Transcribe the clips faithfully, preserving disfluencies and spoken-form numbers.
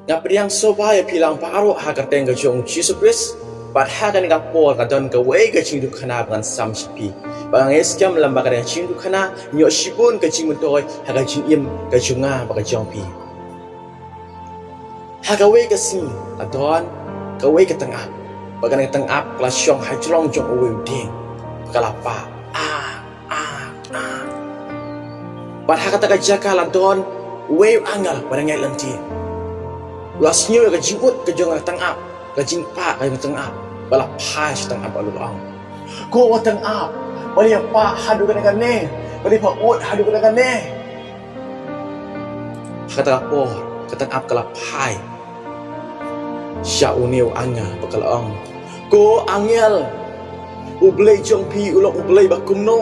Nga pdiang sngewbha ïa phi lang baroh ha ka kyrteng ka jong U Jisu Khrist. Bad ha kane ka por ka don kawei ka jingdukha ba ngan sam sha phi. Ba nga ngeit skhem lem ba kane ka jingdukha ngi ïoh shibun ka jingmyntoi ha ka jingim ka jong nga bad ka jong phi. Ha kawei ka sngi ka don kawei ka tyngab. Bad kane ka tyngab ka la shong ha jrong jong uwei u dieng. Ka la pah. Ah, ah, ah. Bad ha kata ka jaka la don uwei u angel ba dang ïaid lynti. U la sniew ïa ka jingud ka jong ka tyngab, ka jingpah ka jong ka tyngab. Bad la phai sha tyngab bad u la ong, "Ko tyngab, balei pha pah haduh kane kane, balei pha ud haduh kane kane?" Ha kata ka por ka tyngab ka la phai sha une u angel bad ka la ong, "Ko angel, U Blei jong phi u long U Blei ba kumno?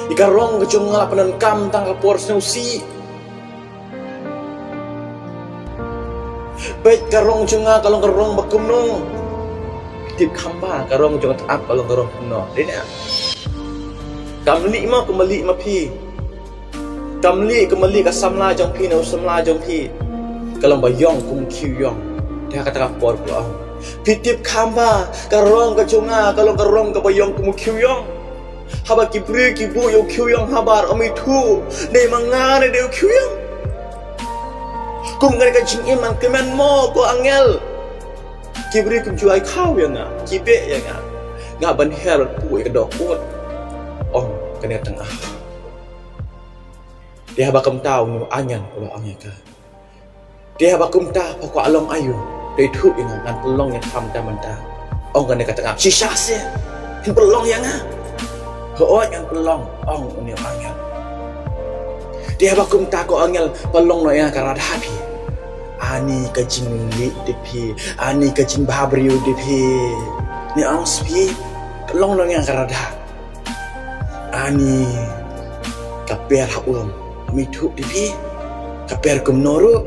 Ïa ka rong ka jong nga la pyndonkam tang ka por sngewsih. Peit ka rong jong nga ka long ka rong ba kumno. Tip kham ba ka rong jong ka tyngab ka long ka rong kumno. Dei ne em? Kam mih mo, kam mih ma phi. Kam mih, kam mih ka samla jong phi ne u samla jong phi. Ka long ba ïong kum u khiew ïong." Te ha kata ka por ka la ong, "Phi tip kham ba ka rong ka jong nga ka long ka rong kaba ïong kum u khiew ïong? Haba ki briew ki buh ïa u khiew ïong habar, ym ithuh dei ma nga ne dei u khiew ïong. Kum kane ka jingim ngan kmen mo ko angel. Ki briew kim ju ai khaw ïa nga, ki beh ïa nga. Nga ban her bad puh ïa ka doh ud," ong kane ka tyngab. Te haba kumta une u angel u la ong ïa ka, "Te haba kumta pha kwah long aïu, to ïathuh ïa nga, ngan pynlong ïa pha mynta mynta." Ong kane ka tyngab, "Shisha seh, phin pynlong ïa nga?" "Hooid ngan pynlong," ong une u angel. "Te haba kumta ko angel, pynlong noh ïa nga ka radha phi. Ani ka jingleh te phi, ani ka jingbhabriew te phi. Ngan ong sha phi, pynlong noh ïa nga ka radha. Ani ka per ha um, ym ithuh te phi, ka per kumno ruh."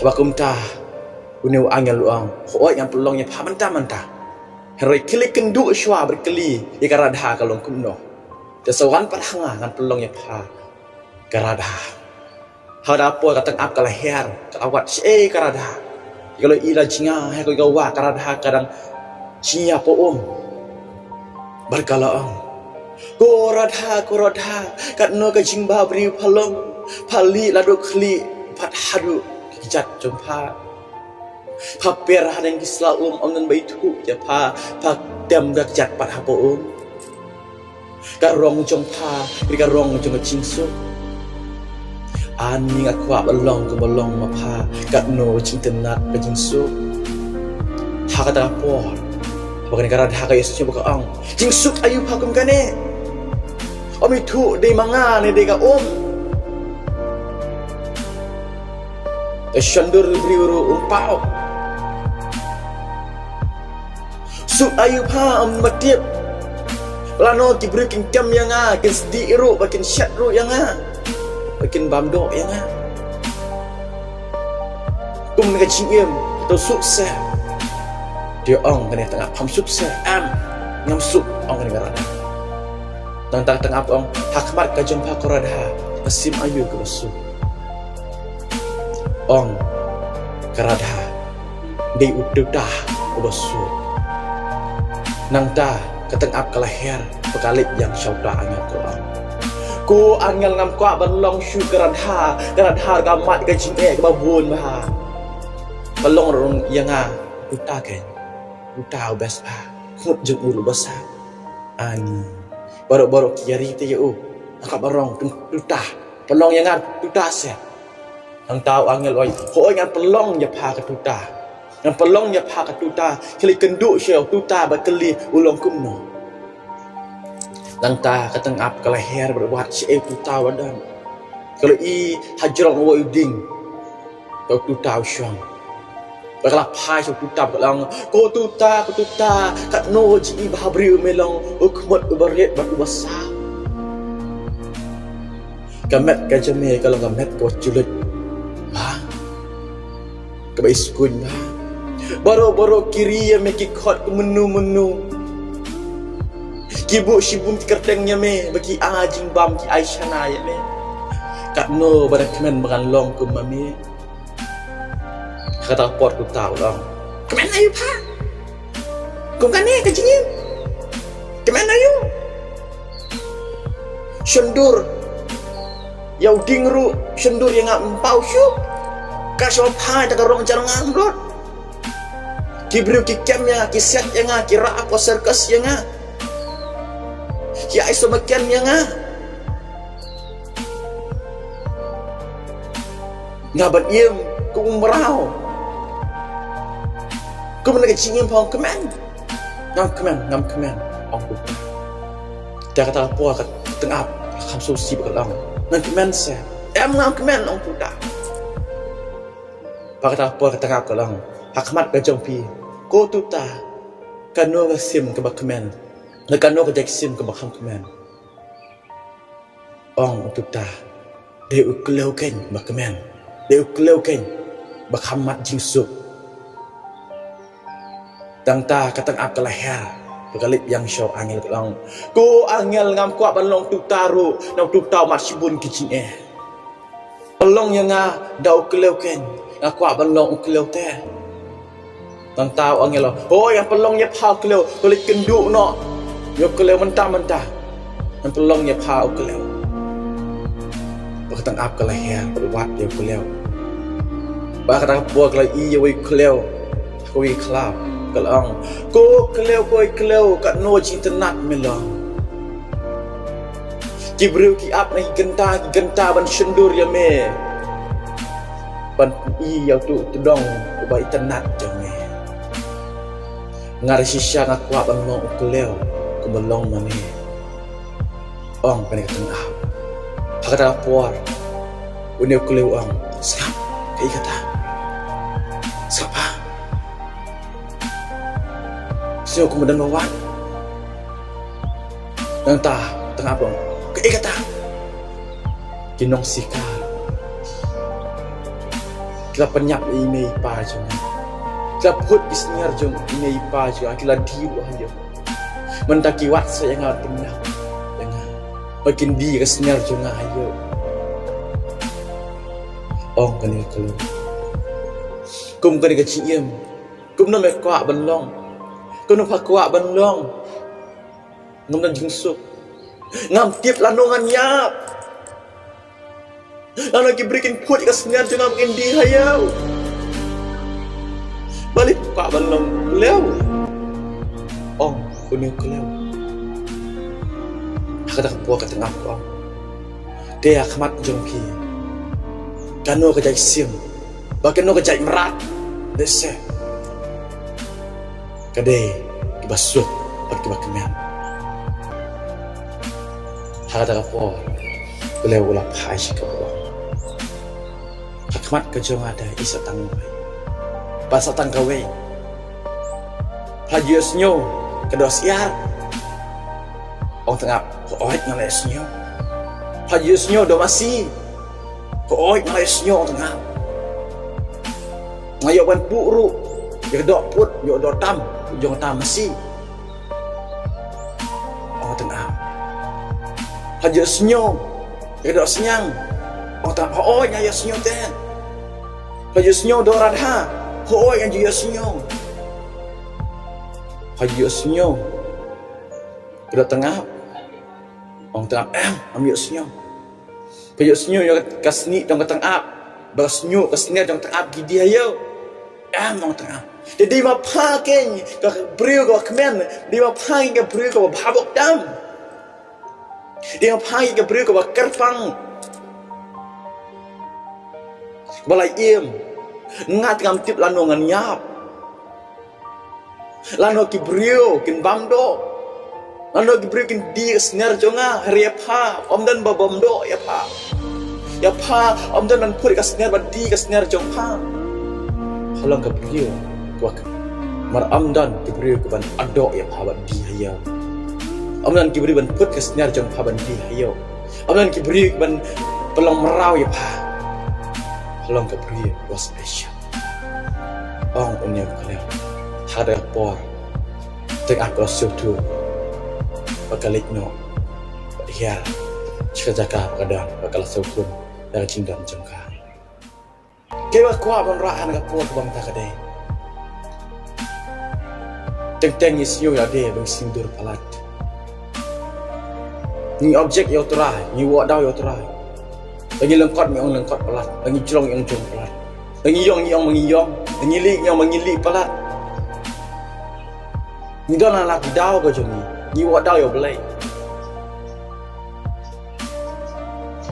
Haba kumta une u angel u ong, "Hooid ngan pynlong ïa pha mynta mynta. Hynrei khie leit kynduh shuwa bad kylli ïa ka radha ka long kumno. Te sa wan pat ha nga ngan pynlong ïa pha ka radha." Ha kata ka por ka tyngab ka la her, ka la wad shaei ka radha. Ka la ïohi la jngai ha ka wah ka radha ka dang jngai hapoh um. Bad ka la ong, "Ko radha, ko radha, katno ka jingbhabriew pha long, pha leh la dok khlieh pat haduh ki kjat jong pha. Pha per ha neng ki sla um, ym don ba ithuh ïa pha, pha tem da kjat pat hapoh um. Ka rong jong pha ka dei ka rong jong ka jingsuk. Ani nga kwah ban long kumba long ma pha, katno ka jingitynnad ka jingsuk." Ha kata ka por haba kane ka radha ka ïohsngew ba ka ong, "Jingsuk aïu pha kum kane? Ym ithuh dei ma nga ne dei ka um." Ka shon dur briew ruh um paw. Suk aïu pha ym ba tip. Lano ki briew kin kem ïa nga, kin sdieh ruh, ba kin shet ruh ïa nga, ba kin bam doh ïa nga. Kum kane ka jingim, to suk seh. Te ong kane ka tyngab, pham suk seh, em, ngam suk, ong kane ka radha. Nangta ka tyngab ong, ha khmat ka jong pha ko radha, ka sim aïu kaba suk? Ong ka radha, dei u tuta uba suk. Nangta ka tyngab ka la her, ba ka leit ïeng sha uta angel ka la ong, ko angel ngam kwah ban long shuh ka radha, ka radha ka mad ka jingeh kaba bun bha. Ka long ruh ïa nga u tuta keiñ, uta u best bha, khmut jong u ruh uba sah. Ani. Baroh baroh ki ïa ri te ïa u. Nangta ba rong tu tuta. Pynlong ïa nga tuta seh. Nangta u angel u ong, hooid ngan pynlong ïa pha ka tuta. Ngan pynlong ïa pha ka tuta. Khie leit kynduh sha u tuta bad kylli u long kumno. Nangta ka tyngab ka la her bad wad shaei u tuta uba don. Ka la ïohi ha jrong uwei u dieng. Ka tuta u shong. Ka la phai sha u tuta bad ka la ong, ko tuta, ko tuta, katno jingbhabriew me long, u khmut uba rit bad uba sah. Ka met ka jong me ka long ka met kaba julut. Ha? Kaba iskuin bha. Baroh baroh ki ri ïa me, ki khot kumno kumno. Ki buh shibun ki kyrteng ïa me, ba ki ai jingbam, ki ai shana ïa me. Katno ba da kmen ba ngan long kum ma me. Ha kata ka por u tuta u la ong, kmen aïu pha? Kum kane ka jingim, kmen aïu? Shon dur ïa u dieng ruh, shon dur ïa nga ym paw shuh. Ka shu phai ta ka rong jar nga mrot. Ki briew ki kem ïa nga, ki set ïa nga, ki rah hapoh circus ïa nga, ki ai sumar kem ïa nga. Nga ban im kum u mraw. Kum na ka jingim pha ong kmen. Ngam kmen, ngam kmen, ong u tuta. Te kata ka por ka tnga ap ka kham sngewsih bad ka la ong, ngan kmen se. Em, ngam kmen, ong u tuta. Bad kata ka por ka tnga ap ka la ong ha khmat ka jong phi, ko tuta, kano ka sim kaba kmen, kano ka jait sim kaba kham kmen? Ong u tuta, dei u klew keiñ ba kmen, dei u klew keiñ ba kham mad jingsuk. Tangta ka tnga ap ka la her bad ka leit biang sha u angel ka la ong, ko angel, ngam kwah ban long tuta ruh, na u tuta u mad shibun ki jingeh. Pynlong ïa nga da u klew keiñ, nga kwah ban long u klew te. Tangta u angel, hooid, ngan pynlong ïa pha u klew, to leit kynduh noh ïa u klew mynta mynta. Ngan pynlong ïa pha u klew. Bad ka tnga ap ka la her bad wad ïa u klew. Bad kata ka por ka la ïohi ïa u klew ha kawei ka khlaw, ka la ong, ko klew, ko klew, katno jingitynnat me long. Ki briew ki ap na ki kynta ki kynta ban shon dur ïa me, ban pyni ïa uto u tdong uba itynnat jong me. Nga ruh shisha nga kwah ban long u klew kumba long ma me, ong kane ka tnga ap. Ha kata ka por une u klew u ong, sngap, kaei kata? Sngap ha. Sngew kumba don ba wad. Nangta tnga ap u ong, kaei kata? Ki nongshikar ki la pynïap ïa i mei i pa jong nga. Ki la phut ki snier jong i mei i pa jong nga, ki la die ruh ha ïew. Mynta ki wad sa ïa nga, pynïap ïa nga, ba kin die ka snier jong nga ha ïew, ong kane ka klew. Kum kane ka jingim, kumno me kwah ban long? Kumno pha kwah ban long? Ngam don jingsuk. Ngam tip lano ngan ïap. Lano ki briew kin phut ïa ka snier jong nga ba kin die ha ïew. Balei pha kwah ban long klew? Ong une u klew. Ha kata ka por ka tnga ap ka ong, te ha khmat jong phi, kano ka jait sim bad kano ka jait mrad? Lehse ka dei kiba suk bad kiba kmen. Ha kata ka por u klew u la phai sha ka bor. Ha khmat ka jong nga dei i Satang Wei bad Satang Kawei. Pha ju ïohsngew ka doh syiar? Ong tnga ap, hooid nga la ïohsngew. Pha ju ïohsngew doh masi? Hooid nga la ïohsngew, ong tnga ap. Nga ïoh ban puh ruh ïa ka doh put, ïoh doh tam jong ka tam masi, ong tnga ap. Pha ju ïohsngew ïa ka doh sniang? Ong tnga ap, hooid nga ïohsngew te. Pha ju ïohsngew doh radha? Hooid nga ju ïohsngew. Pha ju ïohsngew ka doh tnga ap? Ong tnga ap, em, ngam ïohsngew. Pha ju ïohsngew ïa ka snieh jong ka tnga ap, ba ka snieh, ka snier jong ka tnga ap ki die ha ïew? Em, ong tnga ap. Te dei ma pha keiñ ka briew kaba kmen, dei ma pha keiñ ka briew kaba bha bok tam. Dei ma pha keiñ ka briew kaba kyrpang, kaba la im. Nga te ngam tip lano ngan ïap. Lano ki briew kin bam doh, lano ki briew kin die ka snier jong nga. Hynrei ïa pha, ym don ba bam doh ïa pha. Ïa pha ym don ban phut ïa ka snier, ban die ka snier jong pha. Pha long ka briew kaba kmen, namar ym don ki briew kiban ïoh doh ïa pha ban die ha ïew. Ym don ki briew ban phut ka snier jong pha ban die ha ïew. Ym don ki briew kiban pynlong mraw ïa pha. Pha long ka briew kaba special, ong une u klew. Ha kata ka por ka tnga ap ka la sngewthuh bad ka leit noh bad hiar sha ka jaka ba ka don bad ka la sngewthuh. da ka jingdon jong ka. Kaei ba kwah ban rah ha kane ka por kaba mynta ka dei. Teng teng ngi sngew ïa lade ba ngi sngewdur palat. Ngi object ïa U Trai, ngi wad daw ïa U Trai. Ba ngi lyngkot ngi ong lyngkot palat, ba ngi jrong ngi ong jrong palat. Ba ngi ïong ngi ong ba ngi ïong, ba ngi lieh ngi ong ba ngi lieh palat. Ngi don la ki daw ka jong ngi, ngi wad daw ïa U Blei.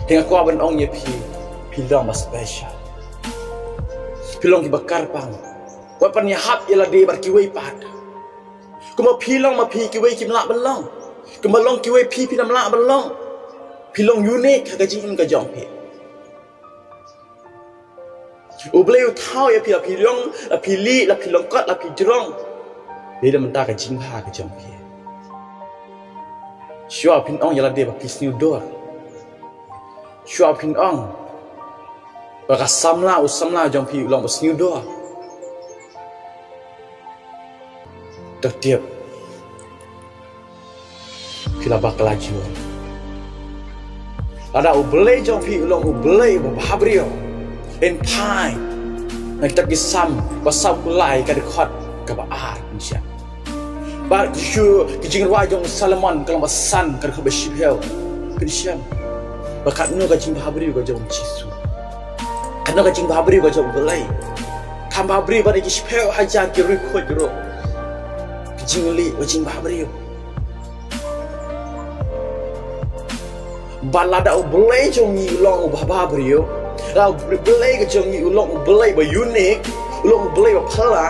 Te nga kwah ban ong ïa phi, phi long ba special. Phi long kiba kyrpang. Wat pynïahap ïa lade bad kiwei pat. Kumba phi long ma phi, kiwei kim lah ban long. Kumba long kiwei phi, phin ym lah ban long. Phi long unique ha ka jingim ka jong phi. U Blei u thaw ïa phi, la phi long, la phi lieh, la phi lyngkot, la phi jrong. Dei da mynta ka jingbha ka jong phi. Shuwa phin ong ïa lade ba phi sngewdur. Shuwa phin ong ba ka samla, u samla jong phi u long ba sngewdur. To tip, phi la bakla jur. Lada U Blei jong phi u long U Blei uba bhabriew, yn phai na kita ki Salm ba sawphew lai, ka dkhot kaba ar, pynshai. Bad ki shu, ki jingrwai jong u Solomon ka long ba san, ka dkhot ba shiphew, pynshai. Ba katno ka jingbhabriew ka jong U Jisu. Katno ka jingbhabriew ka jong U Blei. Kam bhabriew bad ki shiphew hajar ki riewkhuid ruh. Ka jingleh, ka jingbhabriew. Bad lada U Blei jong ngi u long uba bhabriew, lada U Blei ka jong ngi u long U Blei ba unique, u long U Blei ba phylla,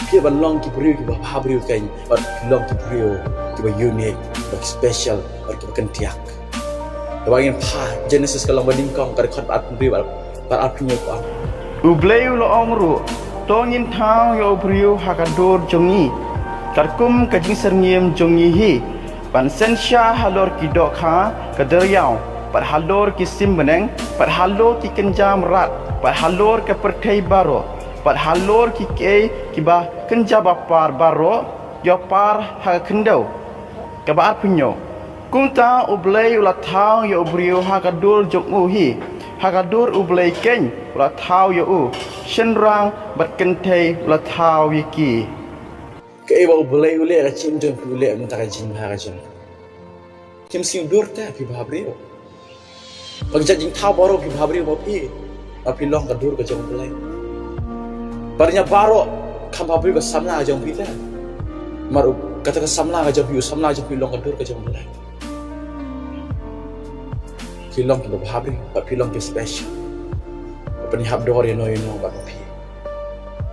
phi ban long ki briew kiba bhabriew kein, bad phi long ki briew kiba unique, ba special, bad kiba kyntiak. Te ba ngin phai Genesis ka lynnong ba nyngkong, ka dkhot ba arphew hynriew bad arphew hynñiew, ka ong: U Blei u la ong ruh, to ngin thaw ïa u briew ha ka dur jong ngi, katkum ka jingsyrngiem jong ngi hi, ban synshar halor ki dohkha ka duriaw, bad halor ki sim bneng, bad halor ki kynja mrad, bad halor ka pyrthei baroh, bad halor kiei kiei kiba kynja bapar baroh, ïoh par ha ka khyndew. Kaba arphew hynñiew. Kumta U Blei u la thaw ïa u briew ha ka dur jong u hi, ha ka dur U Blei kein u la thaw ïa u, shynrang bad kynthei u la thaw ïa ki. Kaei ba U Blei u leh, ka jingdon U Blei mynta ka jingbha ka jong. Kim sngewdur te phi bhabriew. Ba ki jait jingthaw baroh phi bhabriew ma phi. Ba phi long ka dur ka jong U Blei. Ba ïa baroh kam bhabriew ka samla ka jong phi te. Namar u, kata ka samla ka jong phi, u samla jong phi u long ka dur ka jong U Blei. Phi long kiba bhabriew, bad phi long ki special. Ba pynïahap dor ïano ïano bad ma phi.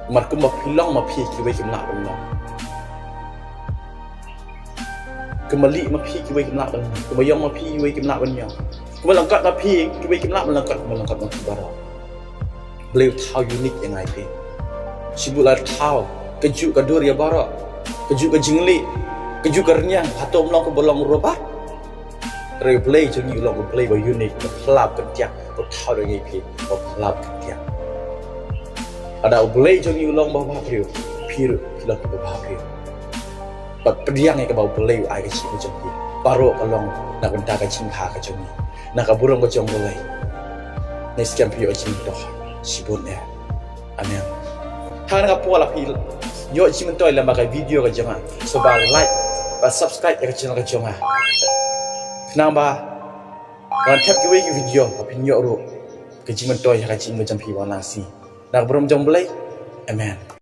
Namar kumba phi long ma phi, kiwei kim lah ban long. Kumba lieh ma phi, kiwei kim lah ban lieh. Kumba ïong ma phi, kiwei kim lah ban ïong. Kumba lyngkot ma phi, kiwei kim lah ban lyngkot, kumba lyngkot ma phi baroh. Blei u thaw unique ïa nga ïa phi. Shibun la thaw kajuh ka dur ïa baroh. Kajuh ka jingleh, kajuh ka rynïeng, hato ym long kumba long ruh bah? Hynrei U Blei jong ngi u long U Blei ba unique, ba phylla kyntiak, ba thaw da ngi phi, ba phylla kyntiak. Lada U Blei jong ngi u long ba bhabriew, phi ruh phi long ba bhabriew. Bad pdiang ïa kaba U Blei u ai ka jingim ka jong phi. Baroh ka long na ka bynta ka jingbha ka jong ngi, na ka burom ka jong U Blei. Ngi skhem phi ïoh jingmyntoi shibun eh. Amen. Ha kane ka por lada phi ïoh jingmyntoi lem bad ka video ka jong nga, sngewbha like bad subscribe ïa ka channel ka jong nga. Khnang ba ngan thep kiwei ki video ba phin ïoh ruh ka jingmyntoi ha ka jingim ka jong phi ba nang sngi. Na ka burom jong U Blei. Amen.